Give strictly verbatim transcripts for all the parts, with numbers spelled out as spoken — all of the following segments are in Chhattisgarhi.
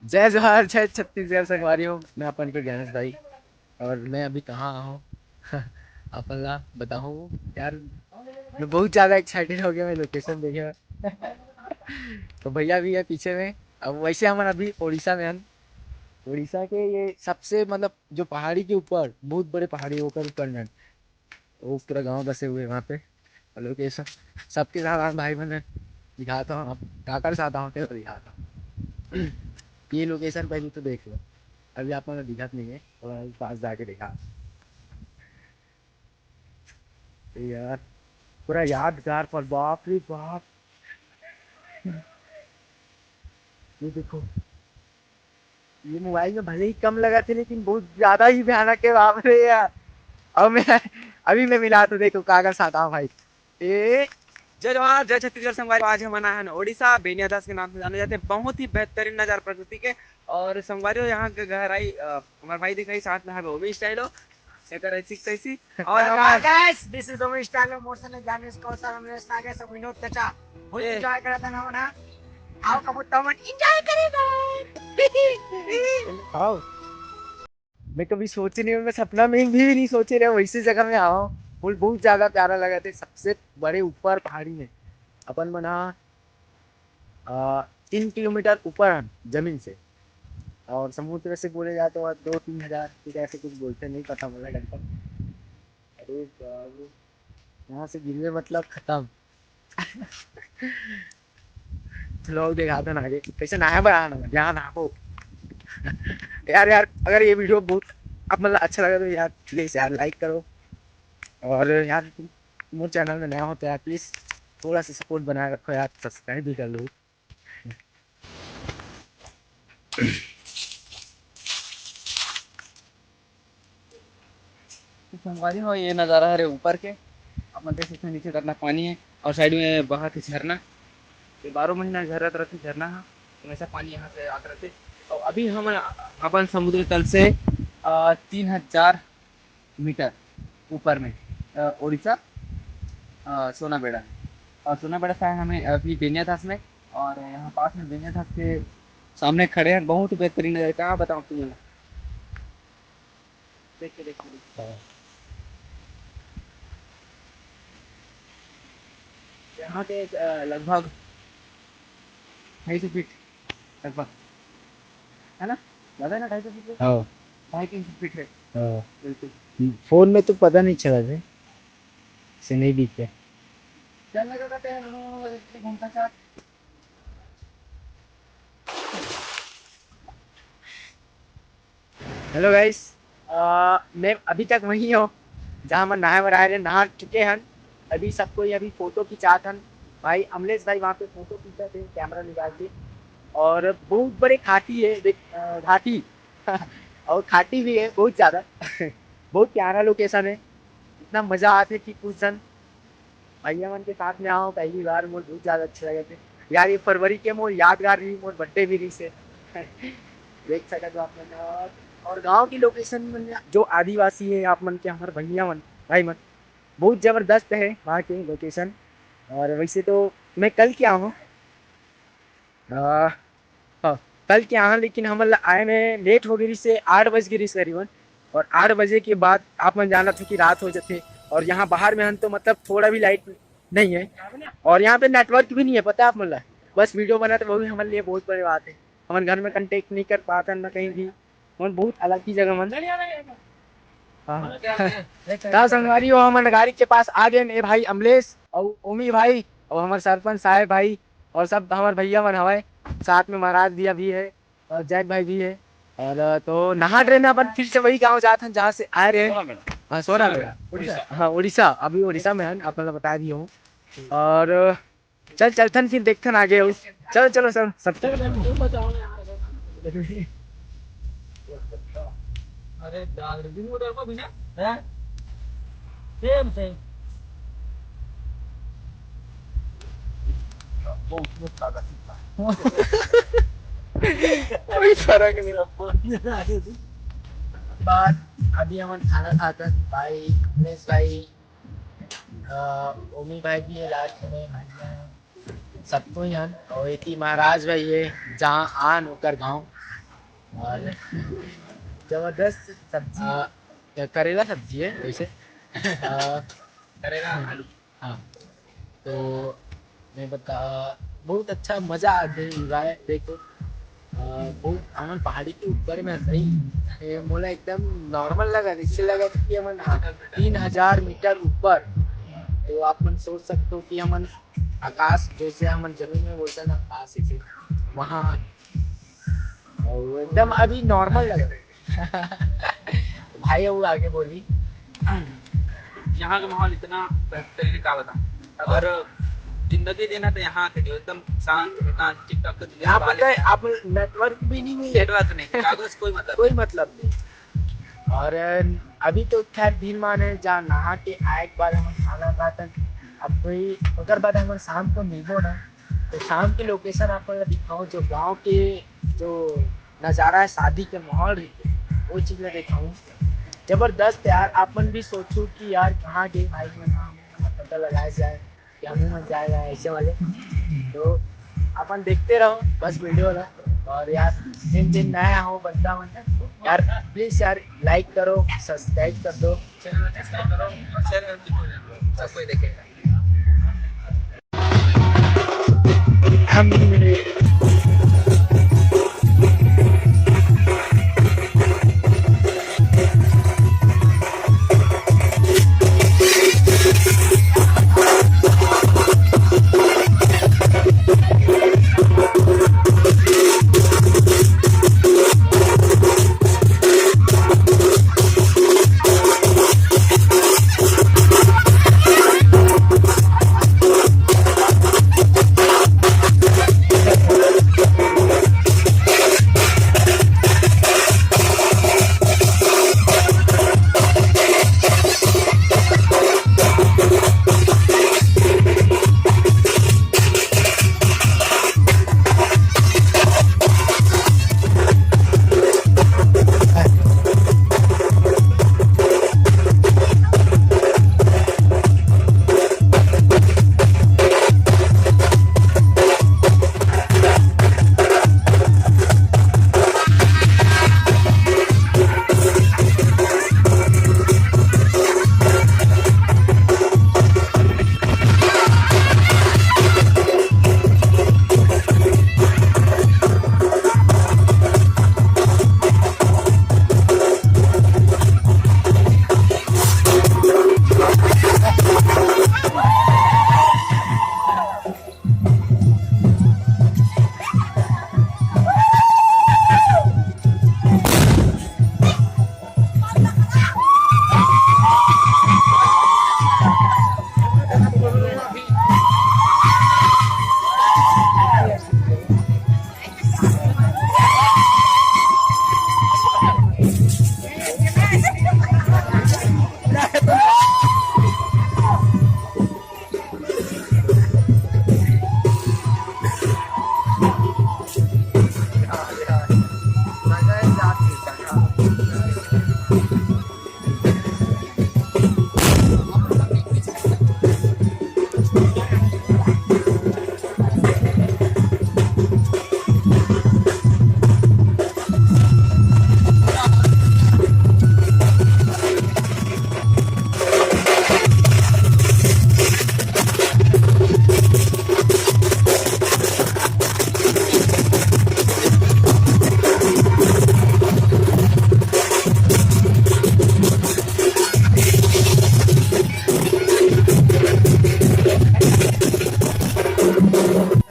जय जोहार, जय छत्तीसगढ़ संगवारी हो। मैं अपन के ज्ञानेश भाई और मैं अभी कहाँ हूँ अपन ला बताहूँ यार। मैं बहुत ज्यादा एक्साइटेड हो गया मैं लोकेशन देखे। तो भैया भी है पीछे में। अब वैसे हमन अभी उड़ीसा में हन। उड़ीसा के ये सबसे मतलब जो पहाड़ी के ऊपर बहुत बड़े पहाड़ी ओकर ऊपर में वो पूरा गांव बसे हुए हैं वहाँ पे। और लोकेशन सबके साथ भाई मैंने दिखाता हूँ। आप काकर साथ आओ तेरे दिखाता हूँ। ये लोकेशन पहले तो देख लो। अभी आप लोगों को दिखत नहीं है और अभी पास जाके दिखा। यार पूरा यादगार पल बाप रे बाप। ये देखो ये मोबाइल में भले ही कम लगा थे लेकिन बहुत ज्यादा ही भयानक है बाप रे यार। अब मैं अभी मैं मिला तो देखो कागज साथ आओ भाई। ए जय जोहार जय छत्तीसगढ़ संगवारी। आज हम आना है उड़ीसा बेनिया दास के नाम से जाने जाते हैं। बहुत ही बेहतरीन नजारा प्रकृति के। और संगवारी हो यहाँ के गहराई अ, हमारे भाई दिखाई साथ में है वो भी स्टाइल हो। एकर ऐसी तैसी। और हमारे गाइस, दिस इज उमेश टालो, मोर संग ज्ञानेश कौशल, रमेश नागेश और विनोद चचा। बहुत ए। एंजॉय करत हन हमन ह। आओ कबू तमन एंजॉय करे बर। आओ। मैं कभी सोचे नहीं, मैं सपना में भी, भी नहीं सोचे रहे वैसे जगह में आओ। फुल बहुत ज्यादा प्यारा लगा थे, सबसे बड़े ऊपर पहाड़ी में अपन मना आ, तीन किलोमीटर ऊपर है जमीन से। और समुद्र से बोले जाए तो दो तीन हजार कुछ ऐसे कुछ बोलते, नहीं पता मुझे कंफर्म। अरे बाबू, यहाँ से गिरवे मतलब खत्म। लोग दिखाते ना आगे कैसे नहाए बर आना यहाँ नहाबो। यार यार अगर ये वीडियो बहुत आप मतलब अच्छा लगा तो यार प्लीज यार लाइक करो। और यार मोर चैनल में नया हो तो यार प्लीज थोड़ा सा सपोर्ट बनाए रखो यार, सब्सक्राइब भी कर लो। तो संगवारी हो ये नजारा हरे ऊपर के। अपन देख सकते हैं नीचे कितना पानी है और साइड में बहत ही झरना। ये बारह महीना झरत रहते झरना है। हमेशा पानी यहाँ से आत रहते। और अभी हम अपन समुद्र तल से तीन हजार मीटर ऊपर में अ, उड़ीसा अ, सोनाबेड़ा है। और सोनाबेड़ा से हमें अभी बेनियादास में। और यहाँ पास में बेनियादास के सामने खड़े हैं। बहुत ही बेहतरीन है। कहाँ बताऊँ तुम्हें? देख के देख के देख के। यहाँ के अ, लगभग ढाई सौ फीट लगभग है ना? ज्यादा है ना ढाई सौ फीट? हाँ। ढाई तीन सौ फीट है। हाँ। बिल्कुल। फोन में तो पता नहीं चला थे, से नहीं दिखे। चल लगा कहते हैं, हाँ, ऐसे घूमता चाट। हेलो गाइस, मैं अभी तक वहीं हूँ जहाँ मैं नहाए बर आए रहे, नहा चुके हन। अभी सब कोई अभी फोटो खिंचात हन। भाई अमलेश भाई वहाँ पे फोटो खींचत हे कैमरा निकाल के। और बहुत बड़े घाटी है देख, अ, घाटी और घाटी भी है बहुत ज्यादा। बहुत प्यारा लोकेशन है। इतना मजा आते कि कुछ जन भैया मन के साथ में आओ पहली बार, मोर बहुत ज्यादा अच्छा लगे थे यार। ये फरवरी के मोर यादगार रही, मोर बर्थडे भी रही से। देख सकत हो आप मन। और और गांव की लोकेशन मन जो आदिवासी है आप मन के, हमारे भैया मन, भाई मन, बहुत जबरदस्त है वहाँ के लोकेशन। और वैसे तो मैं कल क्या हूँ, आ, हाँ, कल के आए हन, लेकिन हमन ला आए में लेट हो गिस से आठ बज गिस करीबन। और आठ बजे के बाद आप मन जानत हो कि रात हो जाथे। और यहाँ बाहर में हन तो मतलब थोड़ा भी लाइट नहीं है। और यहाँ पे नेटवर्क भी नहीं है, पता है आप मन ला। बस वीडियो बनाते, वो भी हमारे लिए बहुत बड़ी बात है। हमन घर में कॉन्टेक्ट नहीं कर पाते ना कहीं भी। हमन बहुत अलग ही जगह मन। हाँ। का संगवारी हो, हमन गाड़ी के पास आ गए। ए भाई अमलेश और ओमी भाई और हमारे सरपंच साहेब भाई और सब हमारे भैया मन हवय, साथ में महाराज भैया भी है और जैक भाई भी है। और तो नहा ट्रेन अपन फिर से वही गांव जात हन जहाँ से आए रहे। सोनाबेड़ा। हाँ, सोनाबेड़ा। उड़ीसा। हाँ, उड़ीसा, अभी उड़ीसा में हन, आप लोग बता दिए हूँ। और चल चलथन फिर देखथन आगे अउ। चलो चलो सब सब। अरे दाल दिन में डरबा बिना, हैं? सेम सेम। बहुत बहुत ताकत है। फरक नहीं पड़ता। बाद अभी हमन खाना खाथन, भाई अमलेश भाई, अ, ओमी भाई भी है लास्ट में, भाई है, सब कोई हन। और एती महाराज भाई है, जहाँ आन ओकर गाँव। और जबरदस्त सब्जी। अ, करेला सब्जी है वैसे। अ, करेला, आलू। हाँ, तो मैं बता, बहुत अच्छा मजा आ गया, एंजॉय। देखो, अ, बहुत, हमन पहाड़ी के ऊपर में हन, सही। ए, मोला एकदम नॉर्मल लगा, जैसे लगा कि हमन तीन हजार मीटर ऊपर। तो आप मन सोच सकते हो कि हमन आकाश, जैसे हमन जमीन में बोलते हैं ना, आकाश, ऐसे वहाँ। और एकदम अभी नॉर्मल लग रहा है। भाई, वो आगे बोली। यहाँ का माहौल इतना बेहतरीन, का बता। अगर जिंदगी जीना तो यहाँ के जो एकदम शांत, इतना टिप टॉप का जिंदगी यहाँ वाले पता है, आप नेटवर्क भी नहीं मिले। नेटवर्क नहीं, कागज कोई मतलब कोई मतलब नहीं। और अभी तो खैर दिन मान है, जहाँ नहा के आए के बाद हम खाना खाते हैं। अब कोई, ओकर बाद हम शाम को मिलबो ना, तो शाम के लोकेशन आप मन ला दिखाऊं, जो गांव के जो नजारा है, शादी के माहौल रहिथे, वो चीज ला दिखाऊं। जबरदस्त यार, आप मन भी सोचो कि यार कहाँ गए भाई मन, पता लगाया जाए, क्या मुंह में जाएगा ऐसे वाले। तो अपन देखते रहो बस वीडियो ला। और यार, जिन जिन नया हो बंदा मन, यार प्लीज यार, लाइक करो, सब्सक्राइब कर दो। चैनल सब्सक्राइब करो और शेयर कर दो, सब कोई देखेगा। हम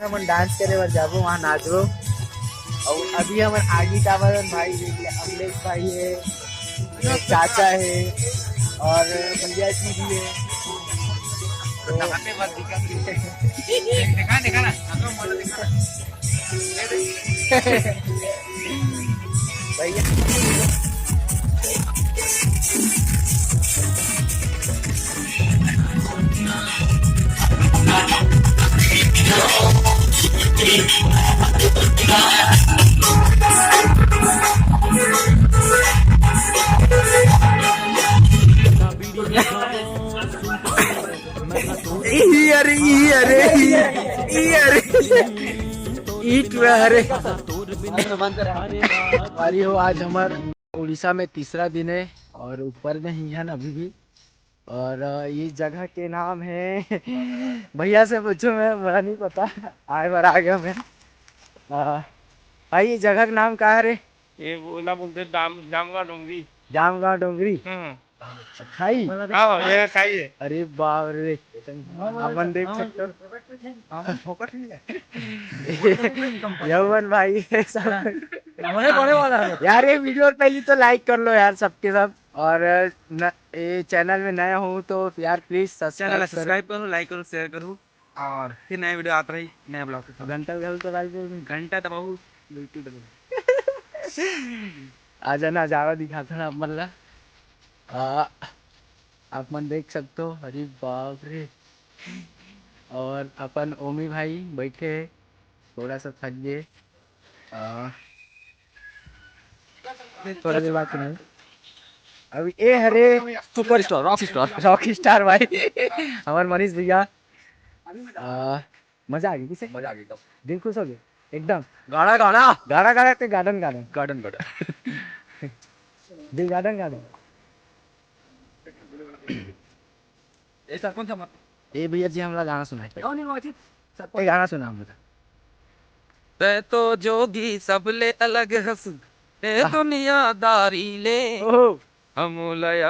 हमन डांस करे बर जाबो, वहाँ नाचबो। और अभी हमर आगी टावर भाई देख ले, अमलेश भाई है, चाचा है और भैया जी भी है। तो देखा, देखा ना, भैया। अरे, ये अरे, ईट में, अरे। हमारी हो आज हमार उड़ीसा में तीसरा दिन है और ऊपर में ही है ना अभी भी। और अ, ये जगह के नाम है भैया से पूछो, मैं, मैं नहीं पता। आए बार आ गया मैं। अ, भाई, ये जगह का नाम का है रे? ये ओला बोलते हैं जाम जामगा डोंगरी। जामगा डोंगरी। हम्म। खाई? हाँ, ये खाई है। अरे बाप रे, अपन देख सकते हो। यौवन भाई, ये सब। यार, ये वीडियो पहले तो लाइक कर लो यार, सबके सब। और न, ये चैनल में नया हो तो यार प्लीज चैनल सब्सक्राइब करो। सब्सक्राइब करो, लाइक करो, शेयर करो। और फिर नया वीडियो आता रही, नया ब्लॉग के साथ। घंटा घंटा तो लाइक करो। घंटा दबाओ, बिल्कुल दबाओ। आज नजारा दिखाता ना अपन ला। आ, आप मन देख सकते हो, अरे बाप रे। और अपन ओमी भाई बैठे हैं, थोड़ा सा थक गए। आ, थोड़ा देर बाद सुनाई। अब ये हरे superstar, rock star. Rock star भाई, हमारे मनीष भैया। आ, मजा आ गया किसे? मजा आ गया एकदम। दिल खुश हो गया एकदम। गाना, गाना। गाना, गाना के गार्डन, गार्डन। Garden, garden. दिल गार्डन, गार्डन। ऐसा कौन सा मत- ए भैया जी, हमला गाना सुनाए। क्यों नहीं वाचित? सब ए गाना सुना हमला। तै तो जोगी सबले अलग हस, ए आह। दुनियादारी ले। ओहो। हम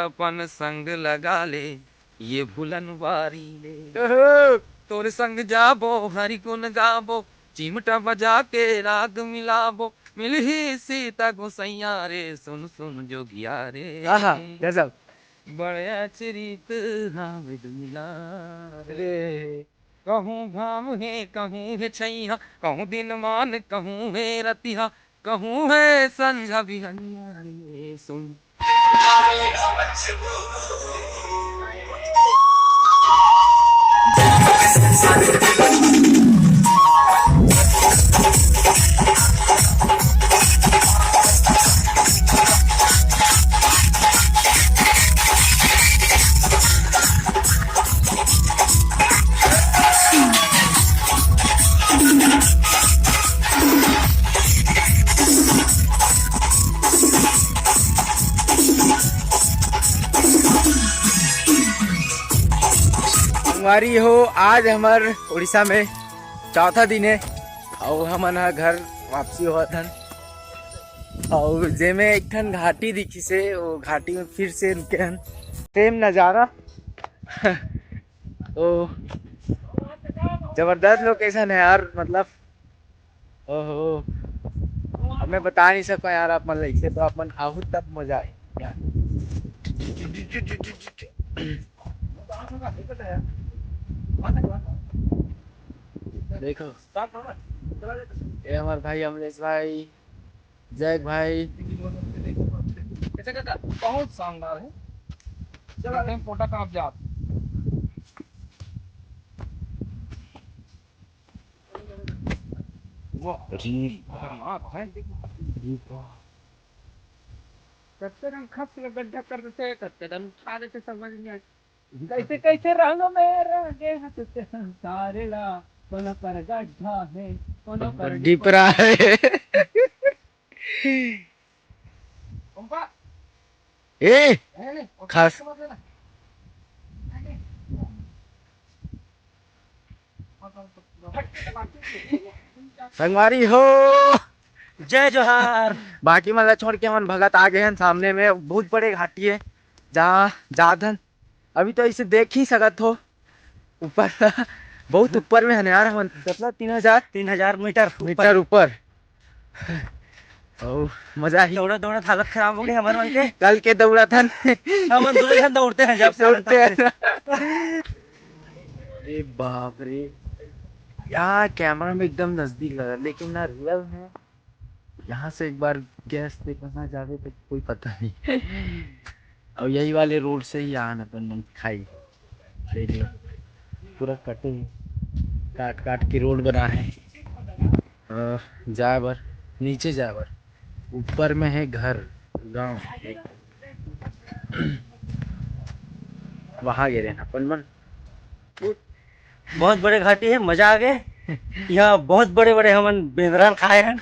अपन संग लगा ले, ये भुलन वारी ले। ओहो। तोर संग जाबो, हरि गुण गाबो, चिमटा बजा के राग मिलाबो, मिलही सीता गोसैया रे, सुन सुन जोगिया रे। आहा, गजब। बड़े अचरित हामिद मिला रे। रे। कहूँ घाम हे, कहूँ हे छैया, कहूँ दिन मान, कहूँ हे रतिहा, कहूँ हे संझा बिहनिया रे सुन। संगवारी हो, आज हमर उड़ीसा में चौथा दिन है और हमन ह घर वापसी होवत हन। और जेमे एक ठन घाटी दिखिस हे, वो घाटी में फिर से रुके हन। सेम नजारा। ओ, जबरदस्त लोकेशन है यार, मतलब, ओहो, अब मैं बता नहीं सकता यार, आप मन लइके तो आप मन आहू तब मजा आए यार। देखो, ये हमारे भाई अमलेश भाई, जैक भाई। अच्छा काका, बहुत शानदार है। चलो, फोटो का आप जाओ। वाह, अरे। खतरनाक है। अरे वाह। कत्ते रंग खस के गड्ढा कर देते हैं, कत्ते रंग उठा देते, समझ में आए। कैसे, कैसे रंग में रंगे हैं तुझे संसार ला, कोनो पर गड्ढा है, कोनो पर डिपरा है। पंपा। ए, ए, खास। संगवारी हो, जय जोहार। बाकी मन ला छोड़ के हमन भगत आ गए हैं। सामने में बहुत बड़े घाटी है, जहाँ जात हन। अभी तो इसे देख ही सकत हो, ऊपर बहुत ऊपर में है यार हमन। कितना? तीन हजार? तीन हजार मीटर ऊपर। मीटर ऊपर। ओ, मजा ही। दौड़ा दौड़ा हालत खराब हो गई हमारे मन के। कल के दौड़ा था। हमन दो जन दौड़ते हैं जब से दौड़ते हैं। अरे बाप रे, यहाँ कैमरा में एकदम नजदीक लगा, लेकिन ना रियल में। यहाँ से एक बार गैस पे कहाँ जावे तो कोई पता नहीं। और यही वाले रोड से ही आन अपन मन खाई। देख लो, पूरा कटे, काट काट के रोड बना है। अ, जाए बर, नीचे जाए बर, ऊपर में है घर, गांव एक। वहाँ गे रहे अपन मन। बहुत बड़े घाटी हे, मजा आ गे। यहाँ बहुत बड़े बड़े हमन बेंदरा ल खाए हन।